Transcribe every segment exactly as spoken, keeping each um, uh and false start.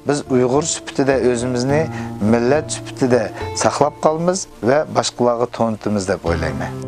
بىز ئۇيغۇر سۈپىتىدە ئۆزىمىزنى مىللەت سۈپىتىدە ساقلاپ قالىمىز ۋە باشقىلارغا تونۇتىمىز دەپ ئويلايمەن.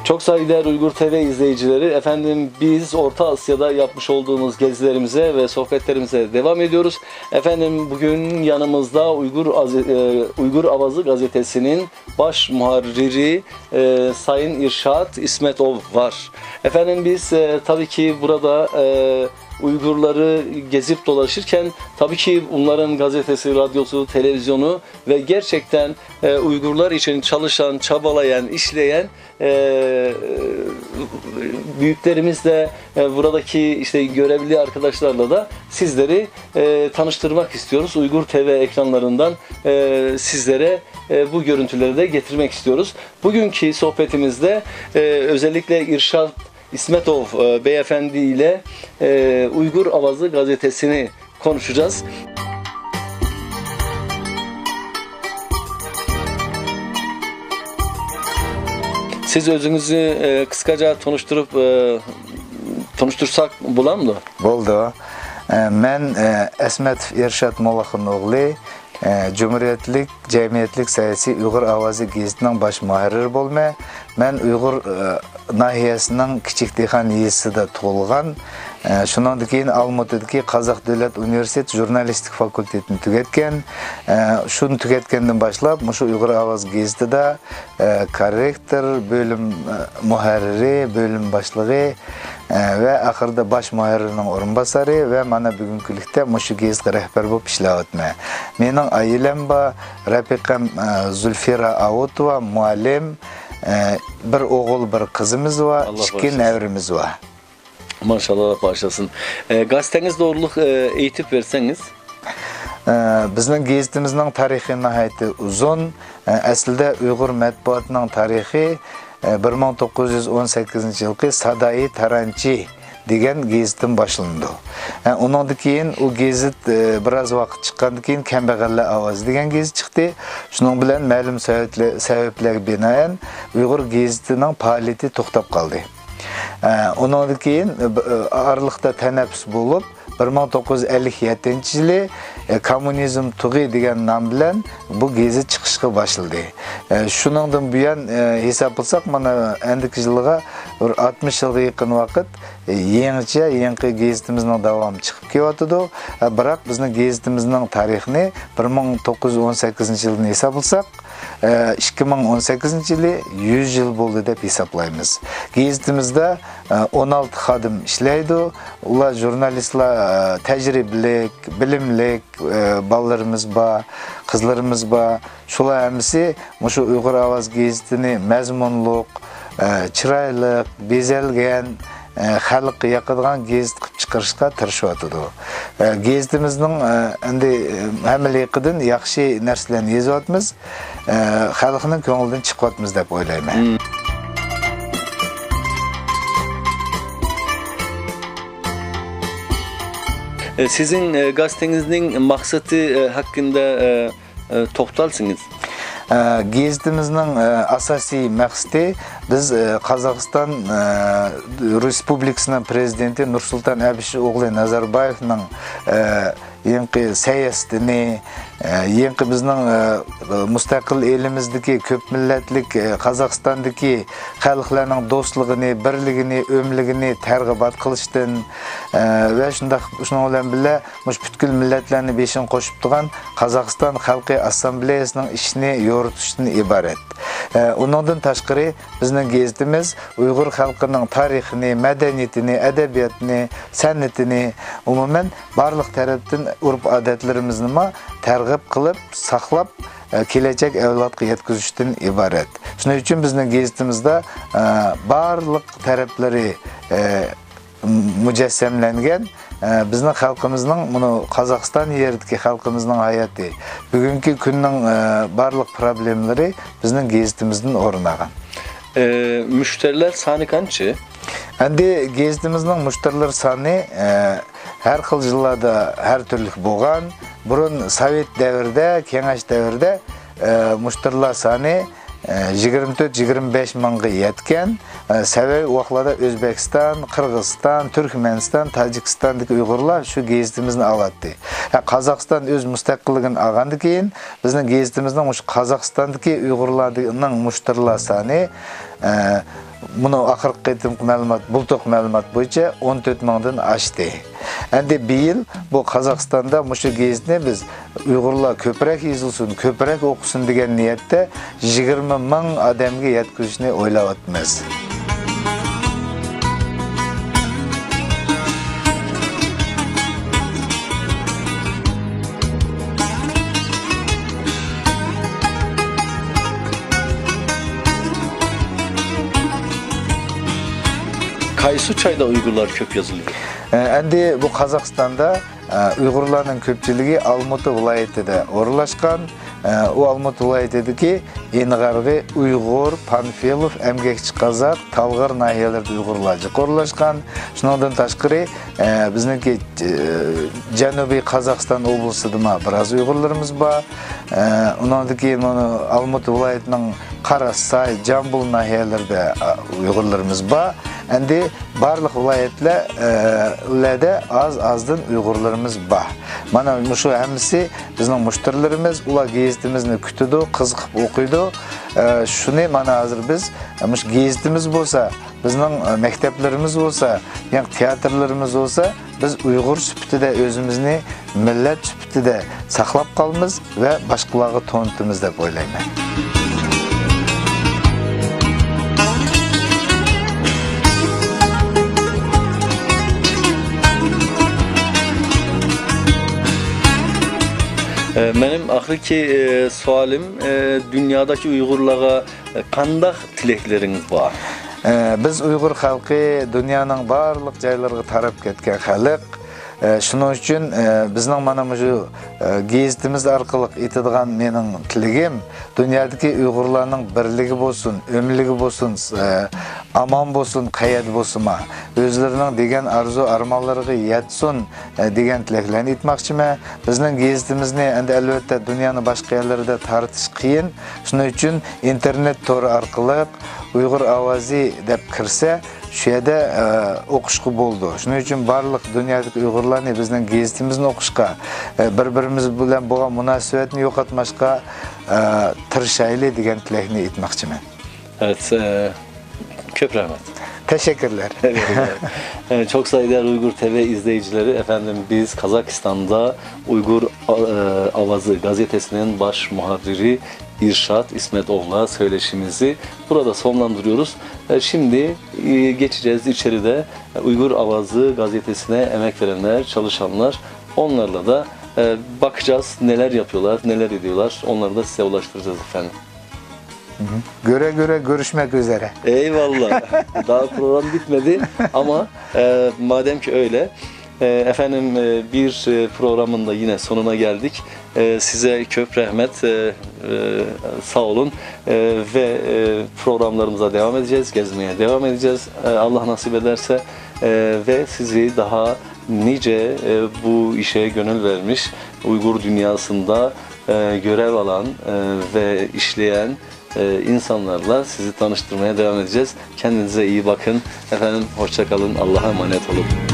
Çok saygıdeğer Uygur T V izleyicileri, efendim biz Orta Asya'da yapmış olduğumuz gezilerimize ve sohbetlerimize devam ediyoruz. Efendim bugün yanımızda Uygur, Azi- e, Uygur Avazı gazetesinin baş muharriri e, Sayın İrşad İsmetov var. Efendim biz e, tabii ki burada e, Uygurları gezip dolaşırken tabii ki bunların gazetesi, radyosu, televizyonu ve gerçekten e, Uygurlar için çalışan, çabalayan, işleyen e, büyüklerimizle e, buradaki işte görevli arkadaşlarla da sizleri e, tanıştırmak istiyoruz. Uygur T V ekranlarından e, sizlere e, bu görüntüleri de getirmek istiyoruz. Bugünkü sohbetimizde e, özellikle İrşad İsmetov e, beyefendi ile e, Uygur Avazı gazetesini konuşacağız. Siz özünüzü e, kısaca tanıştırıp e, tanıştırsak bulamdı? بولدى. ئە، مەن، ئە، ئەسمەتوف ئىرشات موللاخۇن ئوغلى، ئە، جۇمھۇرىيەتلىك جەمئىيەتلىك سىياسىي ئۇيغۇر ئاۋازى گېزىتىنىڭ باش مۇھەررىرى بولىمەن. مەن ئۇيغۇر، ئە، ناھىيەسىنىڭ كىچىك دېھقان يېزىسىدا تۇغۇلغان. ئە، شۇنىڭدىن كېيىن ئالمۇتىدىكى قازاق دۆلەت ئۇنىۋېرسىتېتى ژۇرنالىستىكا فاكۇلتېتىنى تۈگەتكەن. ئە، شۇنى تۈگەتكەندىن باشلاپ مۇشۇ ئۇيغۇر ئاۋازى گېزىتىدا ئە، كوررېكتور، بۆلۈم، ئە، مۇھەررىرى، بۆلۈم باشلىقى، ئە، ۋە ئاخىرىدا باش مۇھەررىرنىڭ ئورۇنباسارى ۋە مانا بۈگۈنكى كۈنلۈكتە مۇشۇ گېزىتكە رەھبەر بولۇپ ئىشلەۋاتىمەن. مېنىڭ ئائىلەم بار، رەپىقەم، ئە، زۇلفىرا ئاۋۇتوۋا، مۇئەللىم، ئە، بىر ئوغۇل، بىر قىزىمىز بار، ئاللا ئىككى باغىشلىسۇن. نەۋرىمىز بار. ماشاللا، باغىشلىسۇن. ئە، گازېتىڭىز توغرۇلۇق، ئە، ئېيتىپ بەرسەڭىز. ئە، بىزنىڭ گېزىتىمىزنىڭ تارىخى ناھايىتى ئۇزۇن. ئە، ئەسلىدە ئۇيغۇر مەتبۇئاتىنىڭ تارىخى، ئە، بىر مىڭ توققۇز يۈز ئون سەككىزىنچى يىلقى سادائى تارانچى دېگەن گېزىتتىن باشلىنىدۇ. ئە، ئۇنىڭدىن كېيىن ئۇ گېزىت، ئە، بىراز ۋاقىت چىققاندىن كېيىن كەمبەغەللەر ئاۋازى دېگەن گېزىت چىقتى. شۇنىڭ بىلەن مەلۇم سەۋەبلە-، سەۋەبلەرگە بىنائەن ئۇيغۇر گېزىتىنىڭ پائالىيىتى توختاپ قالدى. ئە، ئۇنىڭدىن كېيىن، ئە، ئارىلىقتا تەنەپپۇس بولۇپ، بىر مىڭ توققۇز يۈز ئەللىك يەتتىنچى يىلى، ئە، كوممۇنىزم تۇغى دېگەن نام بىلەن بۇ گېزىت چىقىشقا باشلىدى. ئە، شۇنىڭدىن بۇيان، ئە، ھېسابلىساق، مانا، ئەندىكى يىلغا بىر ئاتمىش يىلغا يېقىن ۋاقىت، ئە، يېڭىچە، يېڭىقى گېزىتىمىزنىڭ داۋامى چىقىپ كېلىۋاتىدۇ. ئە، بىراق بىزنىڭ گېزىتىمىزنىڭ تارىخىنى بىر مىڭ توققۇز يۈز ئون سەككىزىنچى يىلدىن ھېسابلىساق، ئىككى مىڭ ئون سەككىزىنچى يىلى يۈز يىل بولدى دەپ ھېسابلايمىز. گېزىتىمىزدە، ئون ئالتە خادىم ئىشلەيدۇ. ئۇلار ژۇرنالىستلار، تەجرىبىلىك، بىلىملىك، بالىلىرىمىز بار، قىزلىرىمىز بار. شۇلار ھەممىسى مۇشۇ ئۇيغۇر ئاۋازى گېزىتىنى مەزمۇنلۇق، چىرايلىق، بېزەلگەن، ئە، خەلققە ياقىدىغان گېزىت قىلىپ چىقىرىشقا تىرىشىۋاتىدۇ. ئە، گېزىتىمىزنىڭ، ئە، ئەمدى، ئە، ھەممىلا يېقىدىن ياخشى نەرسىلەرنى يېزىۋاتىمىز، ئە، خەلقنىڭ كۆڭلىدىن چىقىۋاتىمىز دەپ ئويلايمەن. مم. ئە، سىزنىڭ، ئە، گازېتىڭىزنىڭ مەقسىتى، ئە، ھەققىندە، ئە، ئە، توختالسىڭىز. ئە، گېزىتىمىزنىڭ، ئە، ئاساسىي مەقسىتى، بىز، ئە، قازاقىستان، ئە، رېسپۇبلىكىسىنىڭ پىرېزىدېنتى نۇرسۇلتان ئەبىشى ئوغلى نازاربايېۋنىڭ، ئە، يېڭىقى سىياسىتىنى، ئە، يېڭىقى بىزنىڭ، ئە، مۇستەقىل ئېلىمىزدىكى كۆپ مىللەتلىك، ئە، قازاقىستاندىكى خەلقلەرنىڭ دوستلۇقىنى، بىرلىكىنى، ئۆملۈكىنى تەرغىبات قىلىشتىن، ئە، ۋە شۇنداق، شۇنىڭ بىلەن بىللە، مۇشۇ پۈتكۈل مىللەتلەرنى بېشىغا قوشۇپ تۇرغان قازاقىستان خەلقى ئاسسامبلېيەسىنىڭ ئىشىنى يورۇتۇشتىن ئىبارەت. ئە، ئۇنىڭدىن تاشقىرى، بىزنىڭ گېزىتىمىز ئۇيغۇر خەلقىنىڭ تارىخىنى، مەدەنىيىتىنى، ئەدەبىياتىنى، سەنئىتىنى، ئومۇمەن، بارلىق تەرەپتىن ئۇرپ-ئادەتلىرىمىزنىمۇ تەرغىب قىلىپ، ساقلاپ، ئە، كېلەچەك ئەۋلادقا يەتكۈزۈشتىن ئىبارەت. شۇنىڭ ئۈچۈن بىزنىڭ گېزىتىمىزدە، ئە، بارلىق تەرەپلىرى، ئە، مۇجەسسەملەنگەن، ئە، بىزنىڭ خەلقىمىزنىڭ، مۇنۇ قازاقىستان يېرىدىكى خەلقىمىزنىڭ ھاياتى، بۈگۈنكى كۈننىڭ، ئە، بارلىق پروبلېمىلىرى بىزنىڭ گېزىتىمىزدىن ئورۇن ئالغان. ئە، مۇشتەرىلەر سانى قانچە؟ ئەمدى گېزىتىمىزنىڭ مۇشتەرىلەر سانى، ئە، ھەر خىل يىللاردا ھەر تۈرلۈك بولغان. بۇرۇن سوۋېت دەۋرىدە، كېڭەش دەۋرىدە، ئە، مۇشتەرىلەر سانى، ئە، يىگىرمە تۆت، يىگىرمە بەش مىڭغا يەتكەن. ئە، سەۋەبى، ئۇ ۋاقىتلاردا ئۆزبېكىستان، قىرغىزىستان، تۈركمەنىستان، تاجىكىستاندىكى ئۇيغۇرلار شۇ گېزىتىمىزنى ئالاتتى. ھە، قازاقىستان ئۆز مۇستەقىللىقىنى ئالغاندىن كېيىن، بىزنىڭ گېزىتىمىزنىڭ مۇشۇ قازاقىستاندىكى ئۇيغۇرلارنىڭ مۇشتەرىلەر سانى، ئە، مۇنۇ ئاخىرقى قېتىمقى مەلۇمات، بۇلتۇرقى مەلۇمات بويىچە ئون تۆت مىڭدىن ئاشتى. ئەمدى بۇ يىل بۇ قازاقىستاندا مۇشۇ گېزىتنى بىز ئۇيغۇرلار كۆپرەك يېزىلسۇن، كۆپرەك ئوقۇسۇن دېگەن نىيەتتە يىگىرمە مىڭ ئادەمگە يەتكۈزۈشنى ئويلاۋاتىمىز. 海水 çayda Uygurlar köp yazılıyor. ئە، ئەمدى بۇ قازاقىستاندا، ئە، ئۇيغۇرلارنىڭ كۆپچىلىكى ئالمۇتا ۋىلايىتىدە ئورۇنلاشقان. ئە، ئۇ ئالمۇتا ۋىلايىتىدىكى ئىنغارغى ئۇيغۇر، پانفىلوف، ئەمگەكچى قازاق، تالغار ناھىيەلىرىدە ئۇيغۇرلار جىق ئورۇنلاشقان. شۇنىڭدىن تاشقىرى، ئە، بىزنىڭكى، ئە، جەنۇبىي قازاقىستان ئوبلاستىدىمۇ بىراز ئۇيغۇرلىرىمىز بار. ئە، ئۇنىڭدىن كېيىن مانا ئالمۇتا ۋىلايىتىنىڭ قاراساي، جامبۇل ناھىيەلىرىدە، ئە، ئۇيغۇرلىرىمىز بار. ئەمدى بارلىق ۋىلايەتلەر، ئە، لەردە ئاز-ئازدىن ئۇيغۇرلىرىمىز بار. مانا مۇشۇ ھەممىسى بىزنىڭ مۇشتەرىلىرىمىز، ئۇلار گېزىتىمىزنى كۈتىدۇ، قىزىقىپ ئوقۇيدۇ. ئە، شۇنى مانا ھازىر بىز، ئە، مۇشۇ گېزىتىمىز بولسا، بىزنىڭ، ئە، مەكتەپلىرىمىز بولسا، يەنى تىياتىرلىرىمىز بولسا، بىز ئۇيغۇر سۈپىتىدە ئۆزىمىزنى مىللەت سۈپىتىدە ساقلاپ قالىمىز ۋە باشقىلارغا تونۇتىمىز دەپ ئويلايمەن. ئە، مېنىڭ ئاخىرقى، ئە، سوئالىم، ئە، دۇنيادىكى ئۇيغۇرلارغا، ئە، قانداق تىلەكلىرىڭىز بار؟ ئە، بىز ئۇيغۇر خەلقى دۇنيانىڭ بارلىق جايلىرىغا تاراپ كەتكەن خەلق. ئە، شۇنىڭ ئۈچۈن، ئە، بىزنىڭ مانا مۇشۇ، ئە، گېزىتىمىز ئارقىلىق ئېيتىدىغان مېنىڭ تىلىكىم، دۇنيادىكى ئۇيغۇرلارنىڭ بىرلىكى بولسۇن، ئۆملۈكى بولسۇن، ئە، ئامان بولسۇن، قەيەردە بولسىمۇ، ئۆزلىرىنىڭ دېگەن ئارزۇ ئارمانلىرىغا يەتسۇن، ئە، دېگەن تىلەكلەرنى ئېيتماقچىمەن. بىزنىڭ گېزىتىمىزنى ئەمدى ئەلۋەتتە دۇنيانىڭ باشقا يەرلىرىدە تارتىش قىيىن. شۇنىڭ ئۈچۈن ئىنتېرنېت تورى ئارقىلىق ئۇيغۇر ئاۋازى دەپ كىرسە، شۇ يەردە، ئە، ئوقۇشقا بولىدۇ. شۇنىڭ ئۈچۈن بارلىق دۇنيادىكى ئۇيغۇرلارنى بىزنىڭ گېزىتىمىزنى ئوقۇشقا، ئە، بىر-بىرىمىز بىلەن بولغان مۇناسىۋەتنى يوقاتماسقا، ئە، تىرىشايلى دېگەن تىلەكنى ئېيتماقچىمەن. Evet, e, köp rahmet. Teşekkürler. Ee, çok saygıdeğer Uygur T V izleyicileri, efendim biz Kazakistan'da Uygur, e, Avazı gazetesinin baş muharriri İrşad İsmetoğlu'na söyleşimizi burada sonlandırıyoruz. E, şimdi, e, geçeceğiz içeride, e, Uygur Avazı gazetesine emek verenler, çalışanlar, onlarla da, e, bakacağız neler yapıyorlar, neler ediyorlar, onları da size ulaştıracağız efendim. Hı hı. Göre göre görüşmek üzere. Eyvallah. Daha program bitmedi ama, e, madem ki öyle, e, efendim, e, bir, e, programın da yine sonuna geldik. E, size köp rahmet, e, e, sağ olun. E, ve, e, programlarımıza devam edeceğiz, gezmeye devam edeceğiz. E, Allah nasip ederse, e, ve sizi daha nice, e, bu işe gönül vermiş, Uygur dünyasında, e, görev alan, e, ve işleyen, e, insanlarla sizi tanıştırmaya devam edeceğiz. Kendinize iyi bakın. Efendim, hoşça kalın. Allah'a emanet olun.